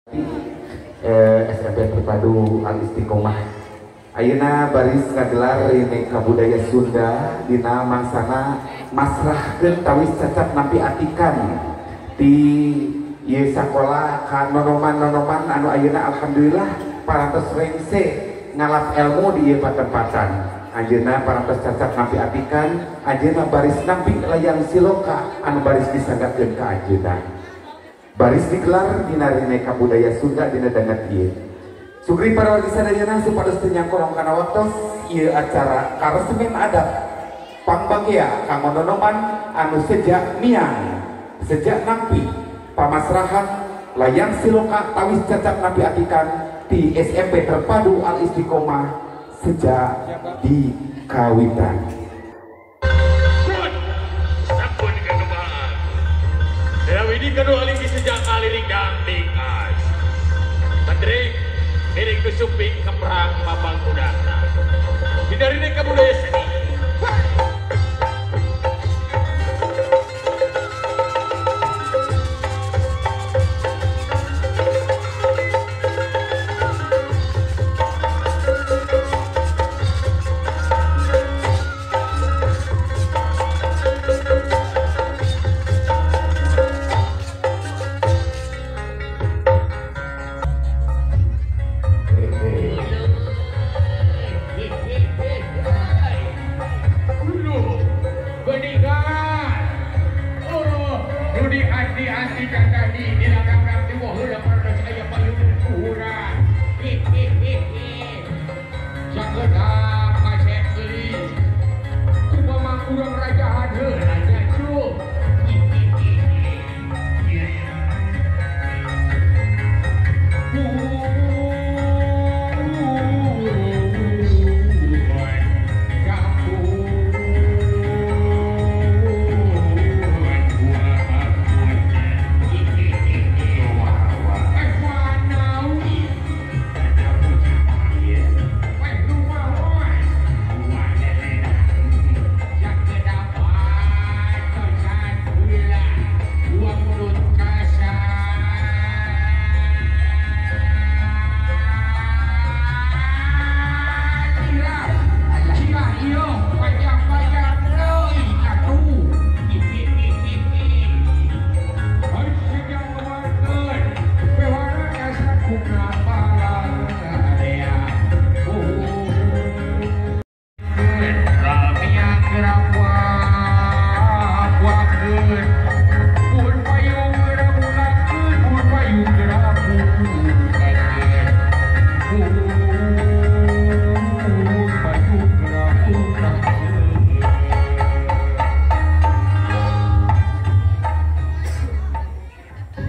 SMP Terpadu Al Istiqomah. Ayeuna baris ngagelar Rineka Budaya Sunda dina mangsana masrahkeun tawis cacap nampi atikan di ieu sakola ka nonoman-nonoman anu ayeuna alhamdulillah parantos rengse ngalap ilmu di ieu patempatan. Anjeunna parantos cacap nampi atikan, anjeunna baris nampi layang siloka anu baris disanggakeun ka anjeunna. Baris digelar dina Rineka Budaya Sunda dina danget ieu. Sugri para wargi sadayana supados teu nyangkorong kana waktos ieu acara karesmen adat pangbagea kanggo nonoman anu sejak miang, sejak nampi pamasrahan layang siloka tawis cacap nampi atikan di SMP Terpadu Al Istiqomah sejak di kawitan. Ini kedua lagi sejak aliring dangdingas Tendrik miring kesuping keperang mabang kudana Hindari neka budaya seni.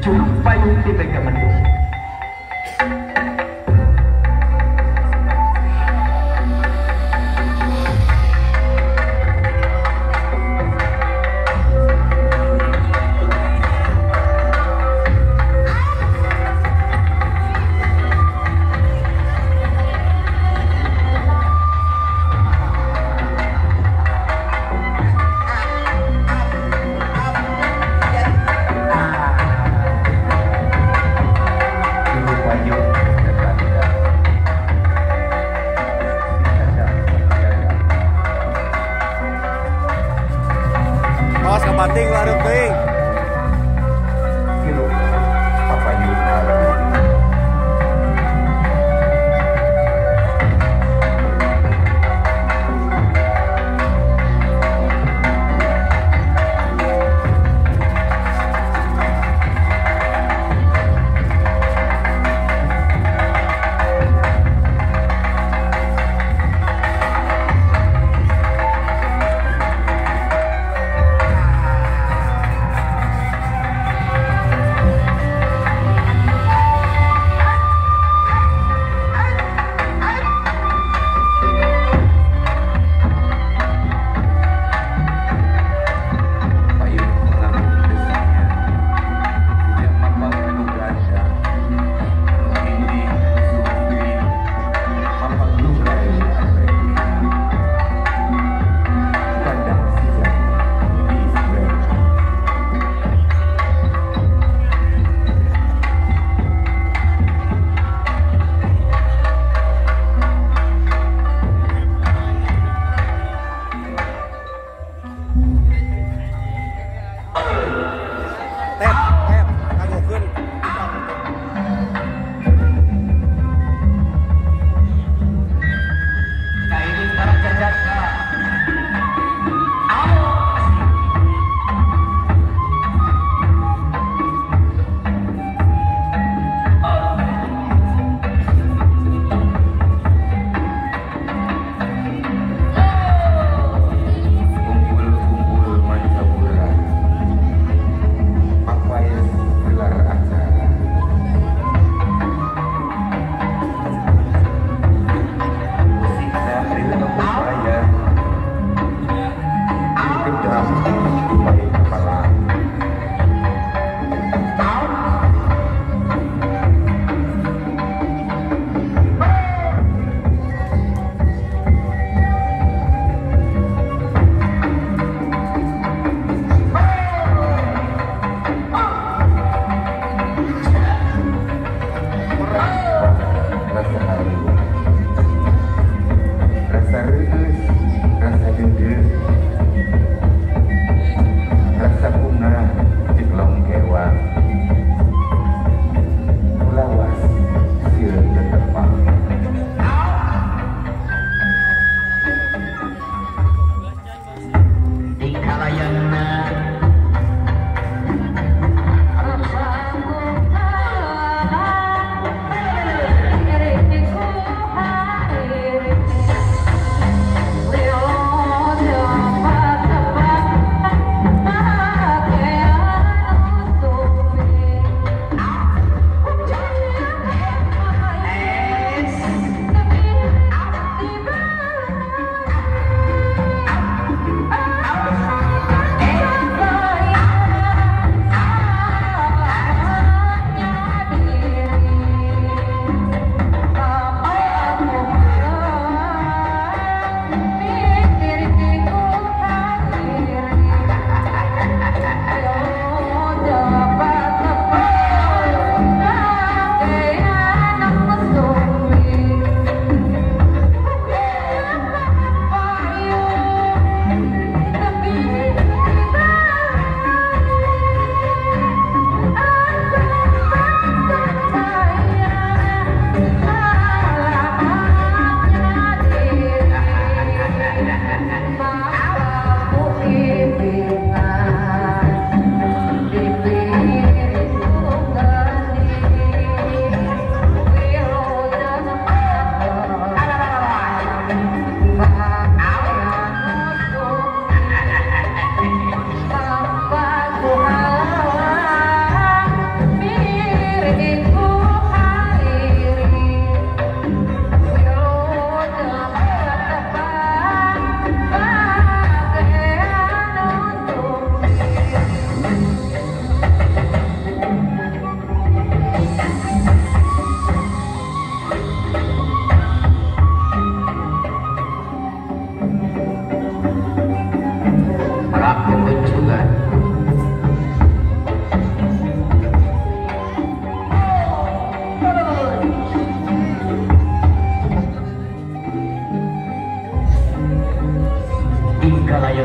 Juru payung.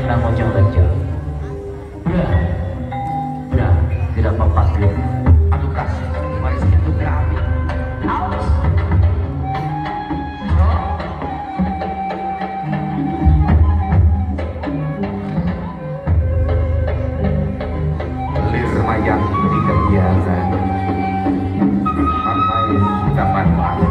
Nang Mojongrejo. Ya, ya, tidak apa-apa. Aduh kasih, mari itu kami. Aus. Lir mayang di kebiasaan. Sampai kapan lagi?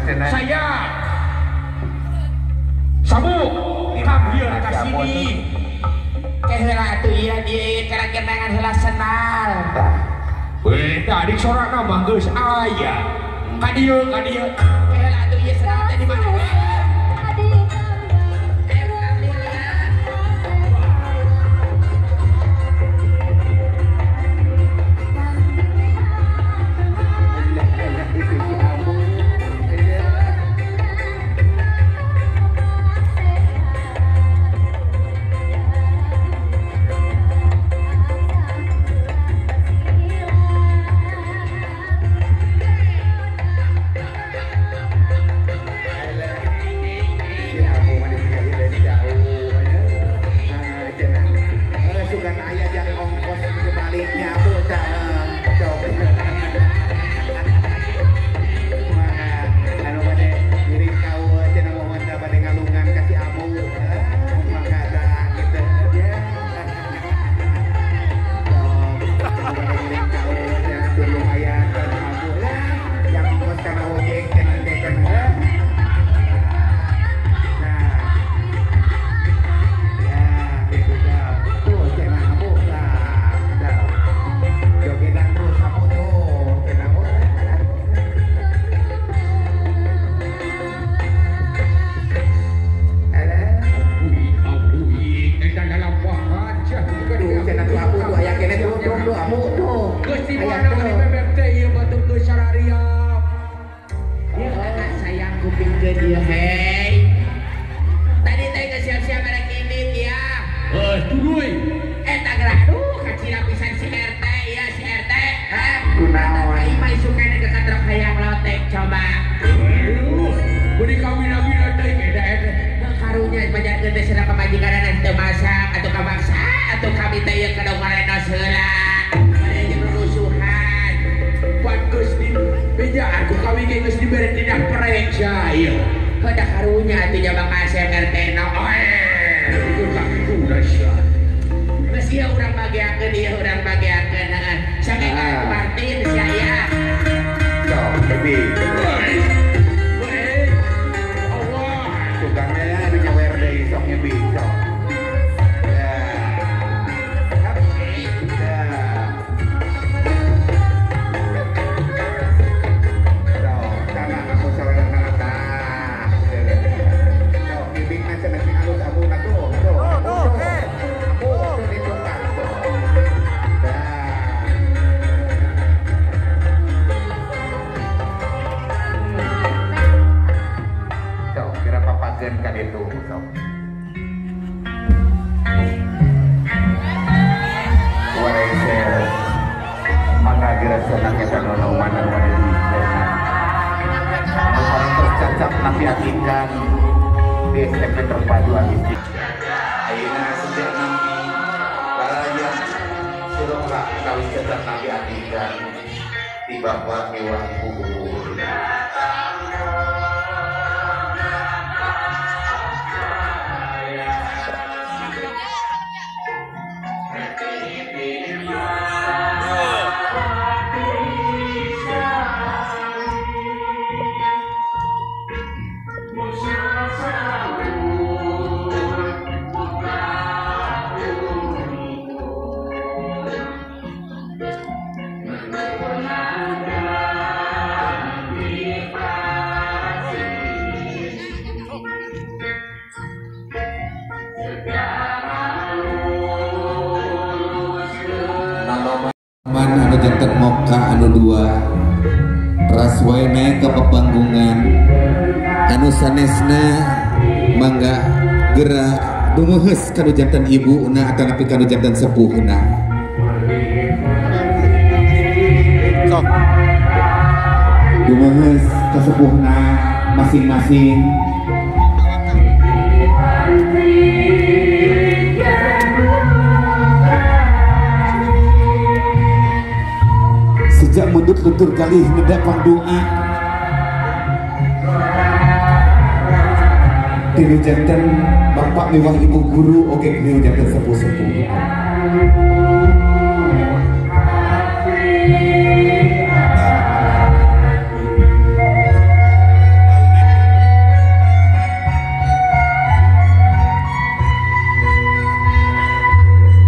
Saya sabu kambieu ka sini keheula atuh ieu di karagenangan heula senal. Weh, tadi sorana mah geus aya. Ka dieu ka dieu. Keheula atuh ieu senal teh di mana? Urang bagiakeun ieu urang bagiakeun heeh. Saking Martin. Sok. Wareser mangga geura senang eta nonoman anu aya di desa. Anu cacap nampi atikan di SMP Terpadu Al-Istiqomah. Ayeuna sejak nampi baraya siroka kawis cacap nampi atikan di bapak mewah ibu guru. Anu janten moka anu dua ras wae naik ke pepanggungan anu sanesna mangga gerak dungeheus kanu janten ibuna atanapi kanu janten sepuhna. Sok dungeheus ka sepuhna masing-masing. Sejak mundut luntur kali nedapang doa tilu janten bapak miwah ibu guru oke tilu janten sepuh-sepuh.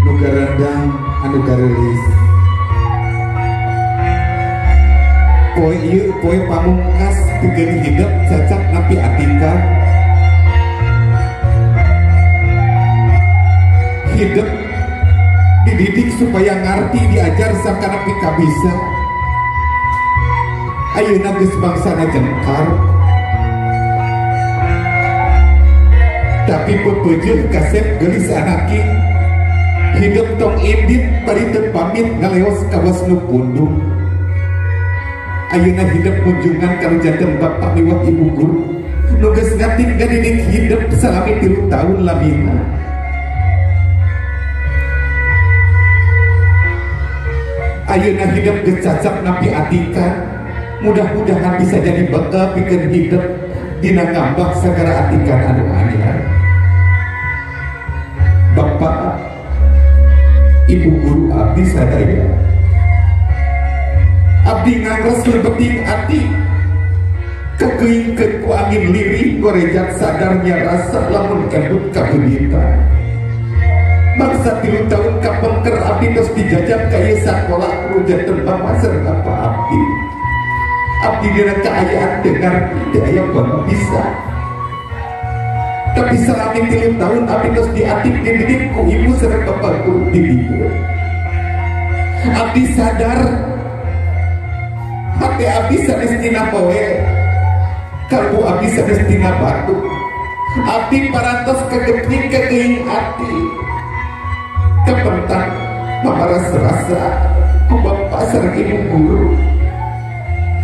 Nu garandang anu gareulis poe ieu poe pamungkas pikeun hidep cacap napi atika hidep dididik supaya ngarti diajar sakana pika bisa. Ayeuna geus bangsana jengkar tapi pepeujeun kasep geulis anaki hidep tong indit bari teu pamit ngaleos kawas nu pundung. Ayeuna hidup kunjungan kalau janten bapak miwah ibu guru nu geus ngatik ngadidik hidup salami 3 tahun lamina. Ayeuna hidup geus cacap nampi atikan, mudah-mudahan bisa jadi bekal pikeun hidup dina ngambak sagara atikan anu anyar. Bapak ibu guru abdi sadaya abdi ngangres lebeting ati kekeingkeun ku angin lirih gorejat sadarnya rasa lamun kandut kabeuita bangsa 3 tahun kapengker abdi tos dijajab ka ieu sakola nu janten bapak sareng apa abdi abdi dina kaayaan dengar teu aya bisa tapi selama 3 tahun abdi tos diatik dididik ku ibu sareng bapak guru di dieu. Abdi sadar hati abdi sanes tina poe, kalbu abdi sanes tina batu. Abdi parantos kegeping kegeing ati kepentak mamaras rasa ku bapak sareng ibu guru.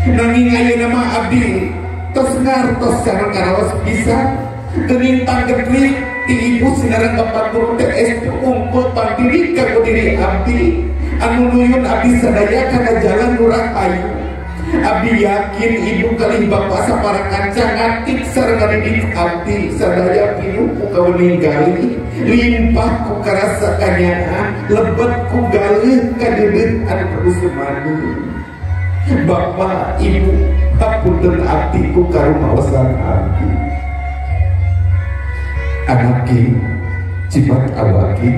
Nanging ayeuna mah abdi tos ngartos sareng ngaraos pisan geuning panggeplik ti ibu sinareng bapak guru teh estu unggul pandidik ka diri abdi anu nuyun abdi sadaya kana jalan nu rahayu. Abdi yakin ibu kali bapak sapara kanca ngatik sareng ngadidik abdi sadaya pinuh ku kaweninggali limpah ku karasa kanyaah lebet ku galeuh kadeudeuh anu terus semanu. Bapak ibu hapunten abdi ku karumaosan abdi anaki cipat awaki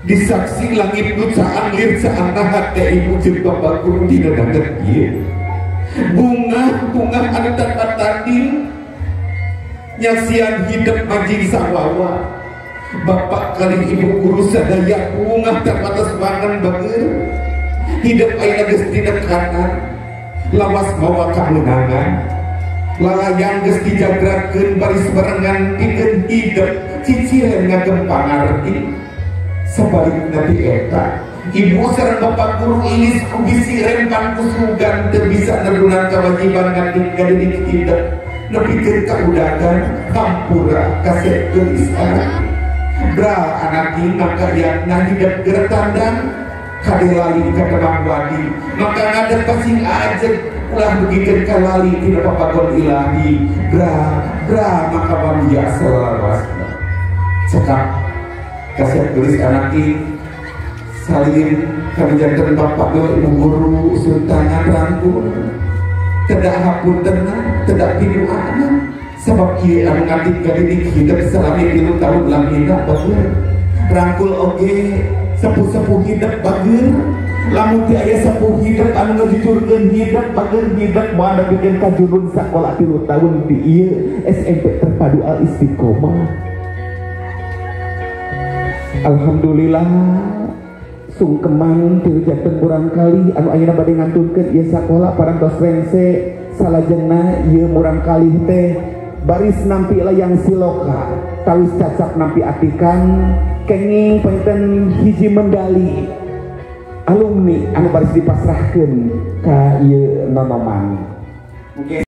disaksi langit nu caang lir caang hate ibu jeung bapak guru dina danget ieu bunga anu tanpa tanding nyaksian hidup manjing sawawa. Bapak kali ibu guru sadaya bunga tanpa tos wangen bager hidup ayeuna geus dina kanan lawas mawa kameunangan. Lalayang geus dijagrakeun baris barengan pikeun hidep ciciren ngagem pangarti. Sabalikna ti eta ibu sareng bapak guru ilis ku bisi rempan ku sugan teu bisa nedunan kewajiban ngadidik hidep nepikeun ka udagan hampura kasep geulis anak. Bra anak maka yatna hidep gertandang kade lali ka tebang wadi maka ngadep pasing ajeg ulah dugikeun ka lali tina papagon ilahi. Bra bra maka manusia salalawasna. Cekap kasep geulis anak salim kami janten bapak dua ibu guru usul tangan rangkul tidak hapunten tidak piduana sebab ieu anu ngatik gadidik hidup selami 3 tahun lamina bager rangkul oge sepuh-sepuh hidup bager lamun teu aya sepuh hidup anu ngajujurkeun hidup bager hidup moal nepikeun ka jurun sakola 3 tahun di ieu SMP Terpadu Al Istiqomah. Alhamdulillah sungkeman tilu janten murangkalih anu ayeuna bade ngantunkeun ieu sakola parantos rengse salajengna ieu murangkalih teh baris nampi layang siloka tawis cacap nampi atikan kenging panginten hiji mendali alumni anu baris dipasrahkeun ka ieu nonoman.